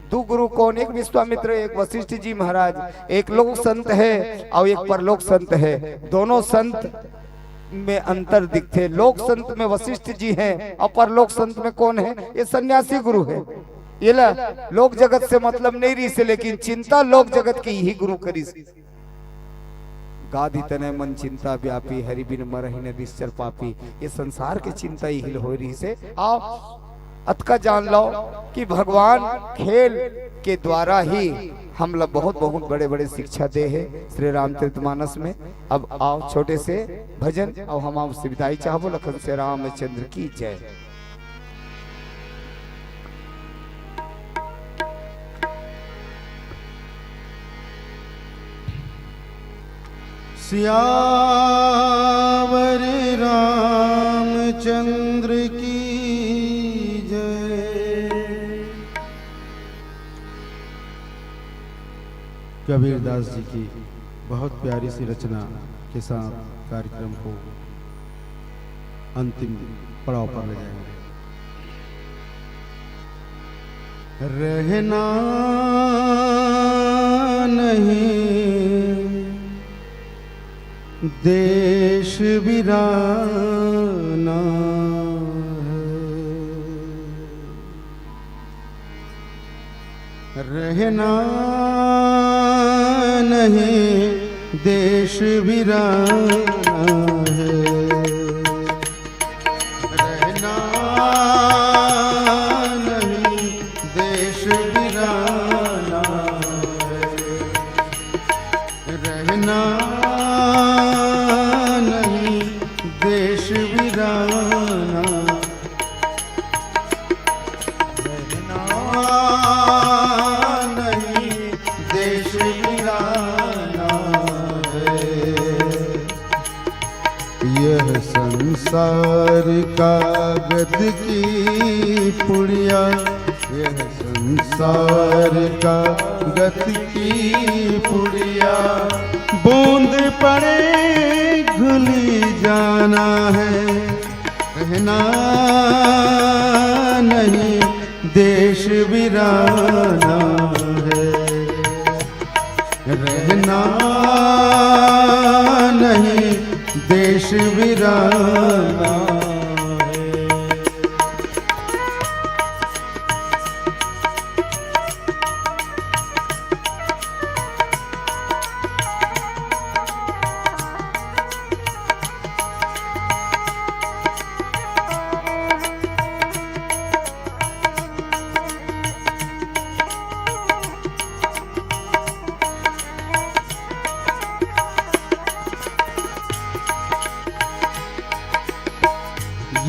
दो गुरु कौन? एक विश्वामित्र, एक वशिष्ठ जी महाराज। एक लोक संत है और एक परलोक संत है। दोनों संत में अंतर दिखथे। लोक संत में वशिष्ठ जी हैं और परलोक संत में कौन है? ये सन्यासी गुरु है। ये ला लोक जगत से मतलब नहीं रहिस हे, लेकिन चिंता लोक जगत के इही गुरु करिस। गाधी तनय मन चिंता व्यापी, हरि बिन मरहि न निश्चर पापी। ये संसार के चिंता इही ल होय रहिस हे। अउ अतका जान लो कि भगवान खेल के द्वारा ही हमला बहुत बहुत बड़े बड़े शिक्षा दे हे श्री रामचरितमानस में। अब आओ छोटे से भजन, अउ हम आपसे विदाई चाहबो। लखन से रामचंद्र की जय। सियावर रामचंद्र की जय। कबीरदास जी की बहुत प्यारी सी रचना के साथ कार्यक्रम को अंतिम पड़ाव पर ले जाएंगे। रहना नहीं देश वीराना है, रहना नहीं देश वीराना है, रहना देश वीराना है, रहना नहीं देश वीराना, रहना नहीं देश वीराना है। यह संसार कागद की पुड़िया, यह संसार कागद की पुड़िया, बूंद पड़े घुली जाना है। रहना नहीं देश वीराना है, रहना नहीं देश वीराना है।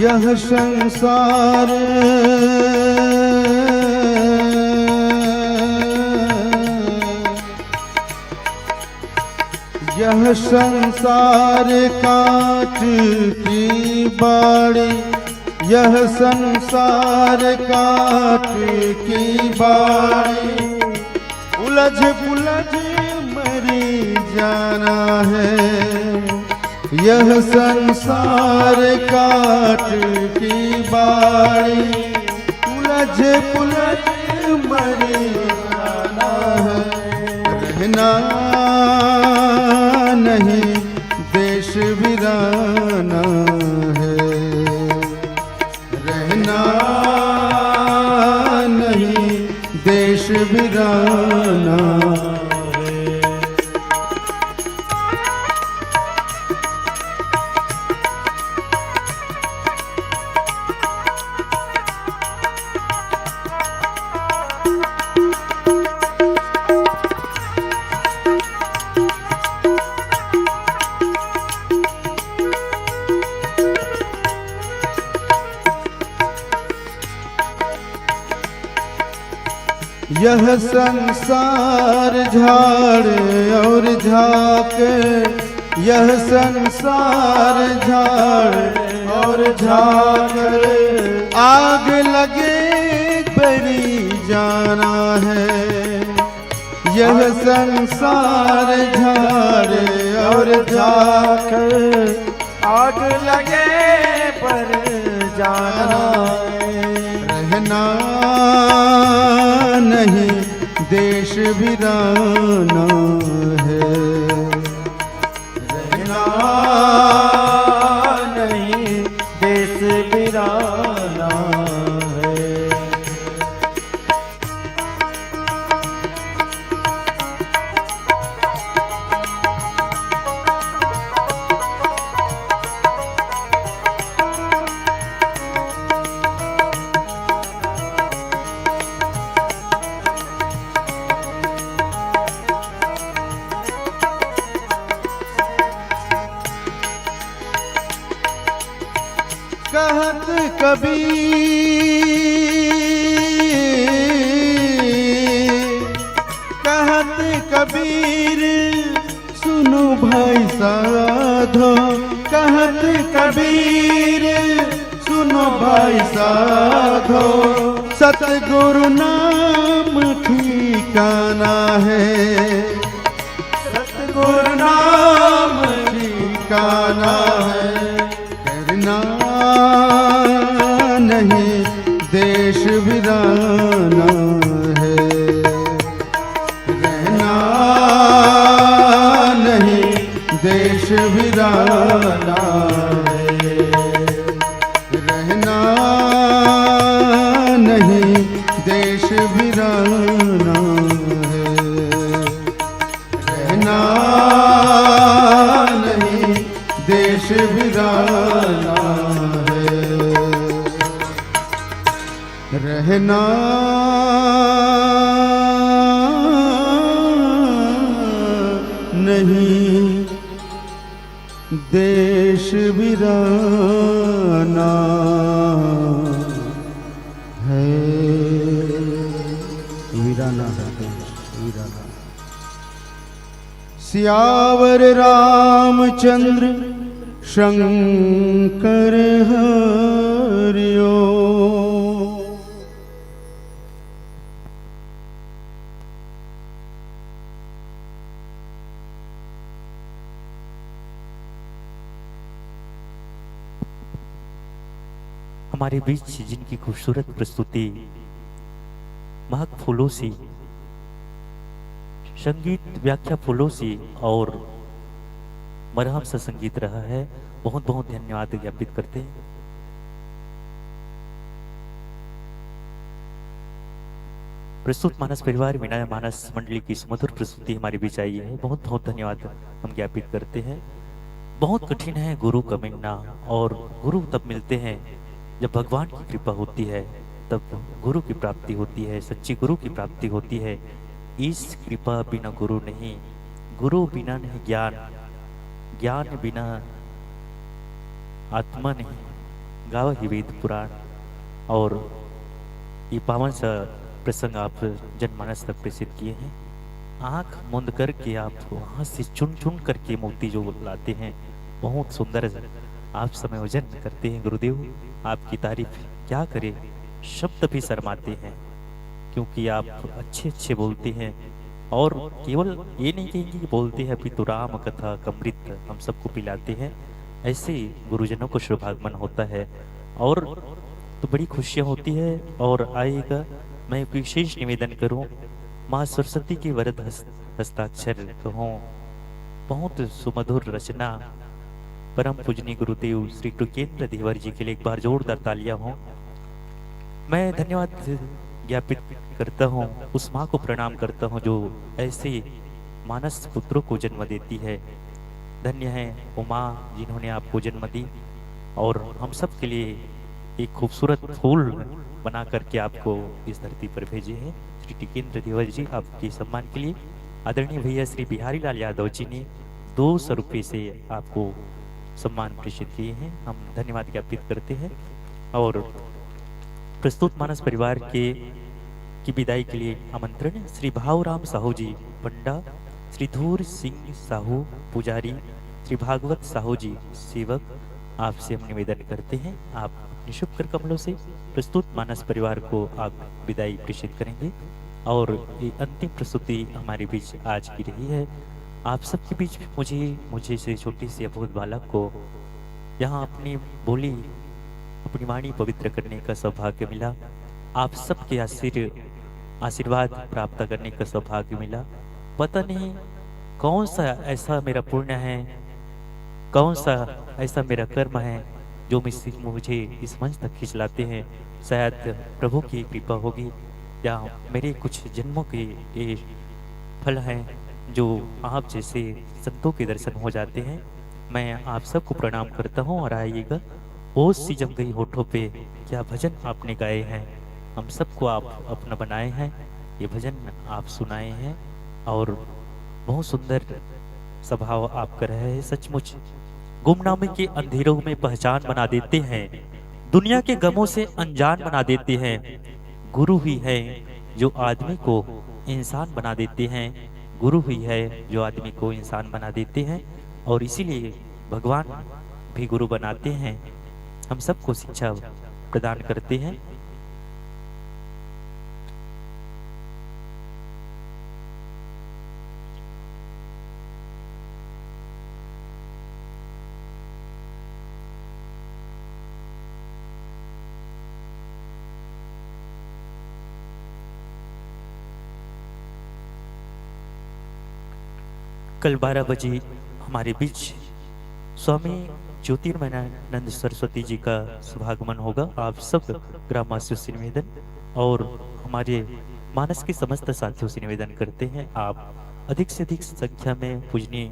यह संसार, यह संसार कांट की बाड़ी, यह संसार कांट की बाड़ी, उलझ पुलझ मरी जाना है। यह संसार कांट की बाड़ी, उलझ पुलझ मरी जाना है। रहना नहीं देश वीराना है, रहना नहीं देश वीराना है। यह संसार झाड़ और झांक, यह संसार झाड़ और झांक, आग लगे बरी जाना है। यह संसार झाड़ और झांक, आग लगे पर जाना है। रहना नहीं देश वीराना है, रहना नहीं देश वीराना है। कहत कबीर, कहत कबीर, सुनो भाई साधो, कहत कबीर, सुनो भाई साधो, सतगुरु नाम ठिकाना है, सतगुरु नाम ठिकाना है। रहना नहीं देश वीराना है, रहना नहीं देश वीराना है, रहना नहीं देश वीराना है। रहना नहीं देश वीराना है, रहना वीराना है, वीराना है देश, वीराना। सियावर रामचंद्र शंकर हरिओ। हमारे बीच जिनकी खूबसूरत प्रस्तुति महक फूलों सी, संगीत व्याख्या फूलों सी और मरहम सा संगीत रहा है, बहुत बहुत धन्यवाद ज्ञापित करते हैं। प्रस्तुत मानस परिवार विनय मानस मंडली की सुमधुर प्रस्तुति हमारे बीच आई है, बहुत बहुत धन्यवाद हम ज्ञापित करते हैं। बहुत कठिन है गुरु का मिलना, और गुरु तब मिलते हैं जब भगवान की कृपा होती है, तब गुरु की प्राप्ति होती है, सच्ची गुरु की प्राप्ति होती है। इस कृपा बिना गुरु नहीं, गुरु बिना नहीं ज्ञान, ज्ञान बिना आत्मा नहीं, गावा ही वेद पुराण। और ये पावन सा प्रसंग आप जनमानस तक प्रेषित किए हैं। आंख मूंद करके आप वहां से चुन चुन करके मोती जो लाते हैं, बहुत सुंदर आप समायोजन करते हैं गुरुदेव। आपकी तारीफ क्या करें, शब्द भी शर्माते हैं, क्योंकि आप अच्छे अच्छे बोलते हैं। और केवल ये नहीं कहेंगे कि बोलते हैं, अभी तो राम कथा का अमृत हम सबको पिलाते हैं। ऐसे गुरुजनों को शुभागमन होता है और तो बड़ी खुशियाँ होती है। और आइएगा, मैं एक विशेष निवेदन करूँ, माँ सरस्वती के वरद हस-, हस्ताक्षर कहूँ, बहुत सुमधुर रचना, परम पूजनीय गुरुदेव श्री टुकेंद्र देवर जी के लिए एक बार जोरदार तालियां हों। मैं धन्यवाद ज्ञापित करता हूँ, उस माँ को प्रणाम करता हूँ जो ऐसे मानस पुत्रों को जन्म देती है। धन्य है वो माँ जिन्होंने आपको जन्म दी और हम सब के लिए एक खूबसूरत फूल बना करके आपको इस धरती पर भेजे हैं। श्री टिकेंद्र देवर जी, आपके सम्मान के लिए आदरणीय भैया श्री बिहारी लाल यादव जी ने दो सौ रुपये से आपको सम्मान प्रेषित किए हैं, हम धन्यवाद ज्ञापित करते हैं। और प्रस्तुत मानस परिवार के की विदाई के लिए आमंत्रण श्री भावराम साहू जी पंडा, श्री धूर सिंह साहू पुजारी, श्री भागवत साहू जी सेवक, आपसे हम निवेदन करते हैं, आप अपने शुभ कर कमलों से प्रस्तुत मानस परिवार को आप विदाई प्रेषित करेंगे। और ये अंतिम प्रस्तुति हमारे बीच आज की रही है। आप सबके बीच मुझे, मुझे से छोटे से अबोध बालक को यहाँ अपनी बोली, अपनी वाणी पवित्र करने का सौभाग्य मिला। आप सबके आशीर्-, आशीर्वाद प्राप्त करने का सौभाग्य मिला। पता नहीं कौन सा ऐसा मेरा पुण्य है, कौन सा ऐसा मेरा कर्म है, जो मुझे, मुझे इस मंच तक खींच लाते हैं। शायद प्रभु की कृपा होगी या मेरे कुछ जन्मों के ये फल हैं, जो आप जैसे संतों के दर्शन हो जाते हैं। मैं आप सबको प्रणाम करता हूँ और आइएगा, ओस सी जम गई होठों पे, क्या भजन आपने गाए हैं, हम सबको आप अपना बनाए हैं, ये भजन आप सुनाए हैं और बहुत सुंदर स्वभाव आपका रहा है सचमुच। गुमनामी के अंधेरों में पहचान बना देते हैं, दुनिया के गमों से अनजान बना देते हैं। गुरु ही है जो आदमी को इंसान बना देते हैं, गुरु ही है जो आदमी को इंसान बना देते हैं, और इसीलिए भगवान भी गुरु बनाते हैं, हम सबको शिक्षा प्रदान करते हैं। कल बारह बजे हमारे बीच स्वामी ज्योतिर्मयानंद सरस्वती जी का शुभागमन होगा। आप सब ग्रामवासियों से निवेदन और हमारे मानस के समस्त साथियों से निवेदन करते हैं, आप अधिक से अधिक संख्या में पूजनीय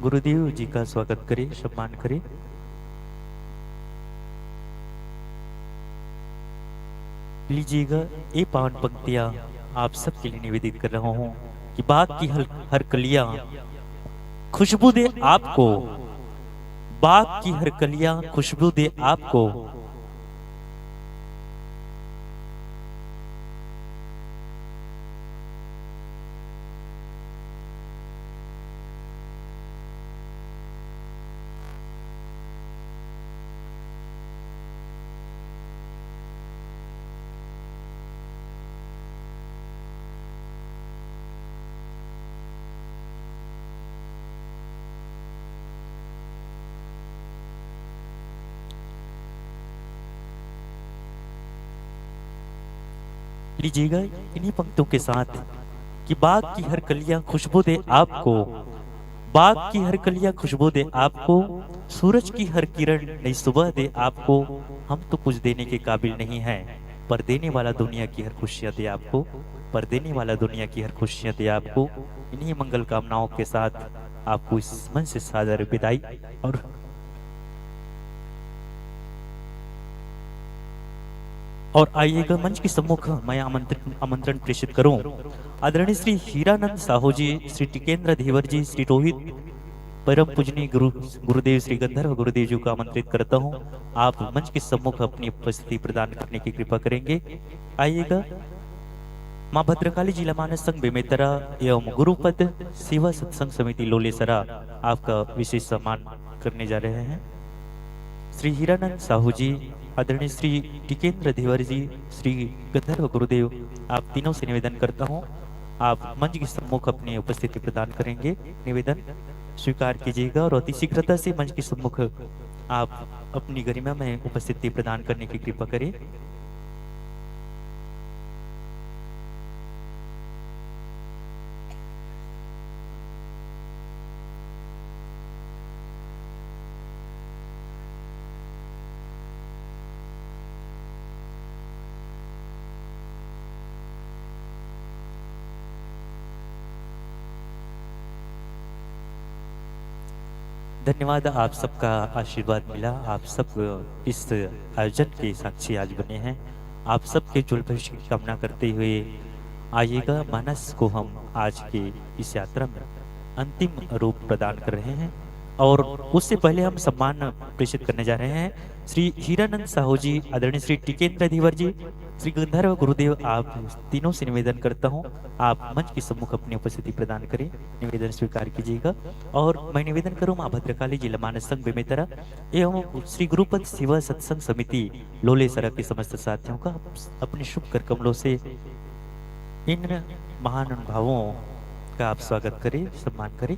गुरुदेव जी का स्वागत करें, सम्मान करें। लीजिएगा, ये पावन पंक्तियां आप सबके लिए निवेदित कर रहा हूं कि बाग की हर, हर कलियां खुशबू दे आपको, बाग की हर कलियां खुशबू दे आपको। लीजिएगा इन्हीं पंक्तियों के साथ कि बाग की हर कलियां खुशबू दे आपको, बाग की हर कलियां खुशबू दे आपको, सूरज की हर किरण नई सुबह दे आपको। हम तो कुछ देने के काबिल नहीं हैं, पर देने वाला दुनिया की हर खुशियां दे आपको, पर देने वाला दुनिया की हर खुशियां दे आपको। इन्हीं मंगल कामनाओं के साथ आपको इस मंच से सादर विदाई। और और आइएगा, मंच के सम्मुख मैं आमंत्रण आमंत्रण प्रेषित करूं आदरणीय श्री हीरानंद साहू जी, श्री टिकेंद्र धीवर जी, श्री रोहित, परम पूजनीय गुरु गुरुदेव श्री गंधर्व गुरुदेव जी को आमंत्रित करता हूं। आप मंच के सम्मुख अपनी उपस्थिति प्रदान करने की कृपा करेंगे। आइएगा, माँ भद्रकाली जिला मानस संघ बेमेतरा एवं गुरुपद सेवा सत्संग समिति लोलेसरा आपका विशेष सम्मान करने जा रहे हैं। श्री हीरानंद साहू जी, आदरणीय श्री टिकेंद्र धीवर जी, श्री गंधर्व गुरुदेव, आप तीनों से निवेदन करता हूँ, आप मंच के सम्मुख अपनी उपस्थिति प्रदान करेंगे। निवेदन स्वीकार कीजिएगा और अति शीघ्रता से मंच के सम्मुख आप अपनी गरिमा में उपस्थिति प्रदान करने की कृपा करें। धन्यवाद, आप सबका आशीर्वाद मिला, आप सब इस आयोजन के साक्षी आज बने हैं। आप सबके उज्जवल भविष्य की कामना करते हुए आइएगा, मानस को हम आज के इस यात्रा में अंतिम रूप प्रदान कर रहे हैं और उससे पहले हम सम्मान प्रेषित करने जा रहे हैं श्री हीरानंद साहू जी, आदरणीय श्री टिकेंद्र धीवर जी, श्री गंधर्व गुरुदेव, आप तीनों से निवेदन करता हूँ, आप मंच के सम्मुख अपनी उपस्थिति प्रदान करें। निवेदन स्वीकार कीजिएगा और मैं निवेदन करूँ माँ भद्रकाली जिला मानस संघ बेमेतरा एवं श्री गुरुपद सेवा सत्संग समिति लोलेसरा के समस्त साथियों का अपने शुभ कर कमलों से इन महानुभावों का आप स्वागत करें, सम्मान करें।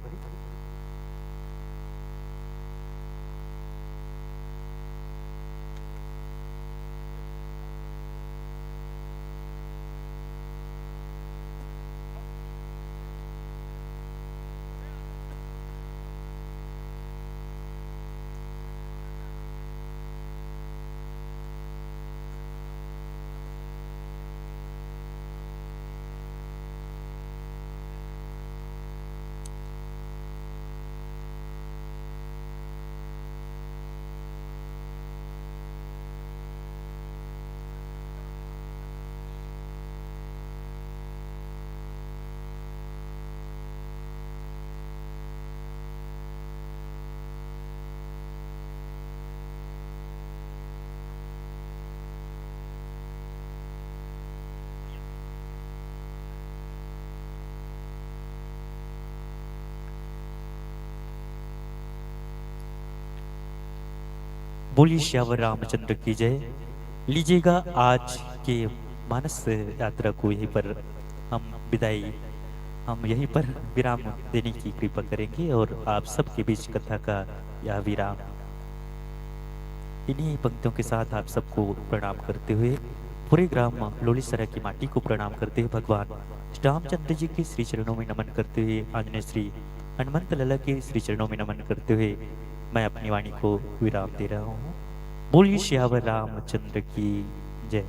बोलिए सियावर रामचंद्र की जय। लीजिएगा, आज के मानस यात्रा को यहीं पर हम विदाई, हम यहीं पर विराम देने की कृपा करेंगे और आप सबके बीच कथा का यह विराम। इन्हीं पंक्तियों के साथ आप सबको प्रणाम करते हुए पूरे ग्राम लोलीसरा की माटी को प्रणाम करते हुए भगवान श्री रामचंद्र जी के श्री चरणों में नमन करते हुए आंजनेय श्री हनुमंत लला के श्री चरणों में नमन करते हुए मैं अपनी वाणी को विराम दे रहा हूँ। बोलिए सियावर रामचंद्र की जय।